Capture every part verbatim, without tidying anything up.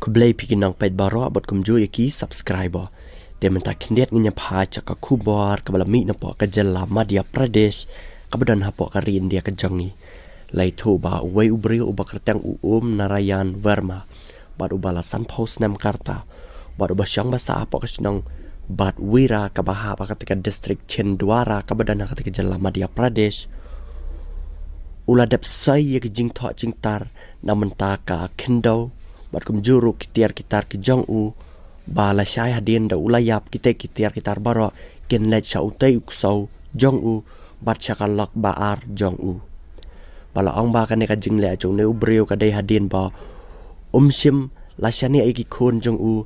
Khublei phi ki nongpeit baroh bad kumjuh ïa ki subscriber. Te mynta khyndiat ngin ïa phai sha ka khubor kaba la mih napoh ka jylla Madhya Pradesh kaba don hapoh ka ri India ka jong ngi. La ïathuh ba uwei u briew uba kyrteng u Om Narayan Verma bad uba la sanphew snem ka rta bad uba shong ba sah hapoh ka shnong Badwira kaba hap ha kata ka district Chhindwara kaba don ha kata ka jylla Madhya Pradesh, u la dep soi ïa ka jingthoh jingtar na bynta ka khyndew bad kumjuh ruh ki tiar ki tar ki jong u, ba lashai hadien da u la ïap, kita ki tiar ki tar baroh kin leit sha utei u ksew jong u bad sha ka lok ba ar jong u. Ba la ong ba kane ka jingleh jong une u briew ka dei hadien ba um shym la shaniah ïa ki khun jong u,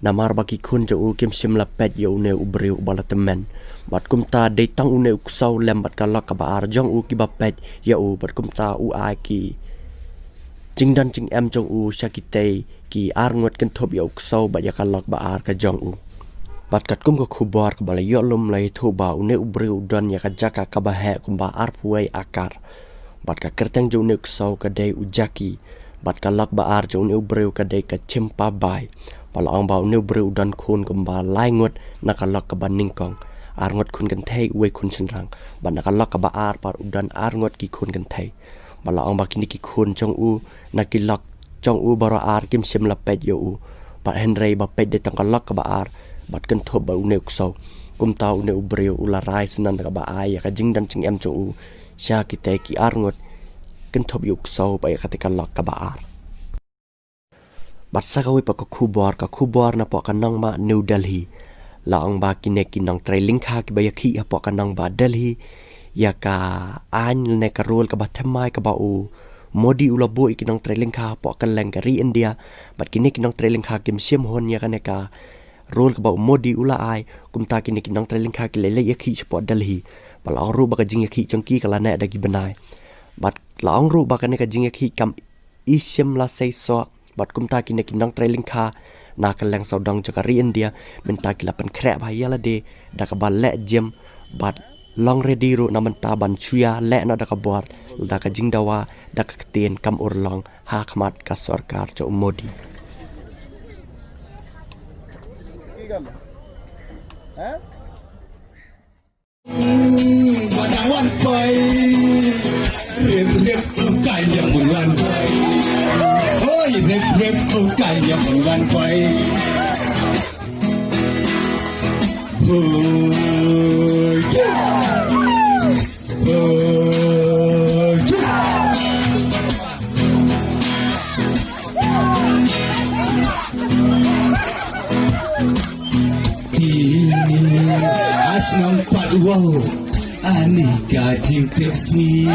namar ba ki khun jong u kim shym la peit ïa une u briew uba la tymmen. Bad kumta dei tang une u ksew lem bad ka lok kaba ar jong u kiba peit ïa u, bad kumta u ai ki jingdon jingem jong u sha kitei ki arngut kynthup ïa u ksew bad ïa ka lok ba ar ka jong u. Bad katkum ka khubor kaba la ïoh lum, la ïathuh ba une u briew u don ïa ka jaka kaba heh kumba arphew wei akar. Bad ka kyrteng jong une u ksew ka dei u Jaki. Bad ka lok ba ar jong une u briew ka dei ka Chimpa Bai. Ba la ong ba une u briew u don khun kumba lai ngut na ka lok kaba nyngkong. Arngut khun kynthei, uwei khun shynrang. Bad na ka lok kaba ar pat u don arngut ki khun kynthei. Ba la ong ba kine ki khun jong u na ki lok jong u baroh ar kim shym la peit ïa u. Bad hynrei ba peit dei tang ka lok kaba ar bad kynthup ba une u ksew. Kumta une u briew u la rai syndon da kaba ai ïa ka jingdon jingem jong u sha kitei ki arngut kynthup ïa u ksew bad ïa katei ka lok kaba ar. Bad sa kawei pat ka khubor, ka khubor napoh ka nongbah New Delhi. La ong ba kine ki nongtrei lyngkha kiba ïakhih hapoh ka nongbah Delhi ïa ka aiñ lane ka rule kaba thymmai kaba u Modi u la buh ïa ki nongtrei lyngkha hapoh kylleng ka ri India. Bad kine ki nongtrei lyngkha kim shim hun ïa kane ka rule kaba u Modi u la ai, kumta kine ki nongtrei lyngkha ki la leit ïakhih shapoh Delhi. Ba la ong ruh ba ka jingïakhih jong ki ka la neh da ki bnai. Bad la ong ruh ba kane ka jingïakhih kam i shym la sei soh, bad kumta kine ki nongtrei lyngkha na kylleng sawdong jong ka ri India mynta ki la pynkhreh bha ïa lade da kaba leh gym bad long ready ruh na bynta ban shu ïaleh noh da ka bor, da ka jingdawa, da ka ktien kam urlong ha khmat ka sorkar jong u Modi. Ti, a shnong pat wow, ani ka jingtip sngi.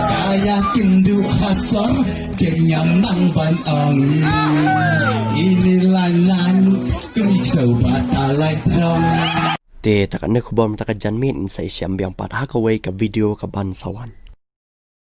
Ka ïakynduh ha sor, ka ñiam nang ban ong. Ini lan lan, kum shu ba ta lai trong. Te ta kane khubor mynta ka janmiet, ngin sa ïashem biang pat ha kawei ka video kaban sa wan.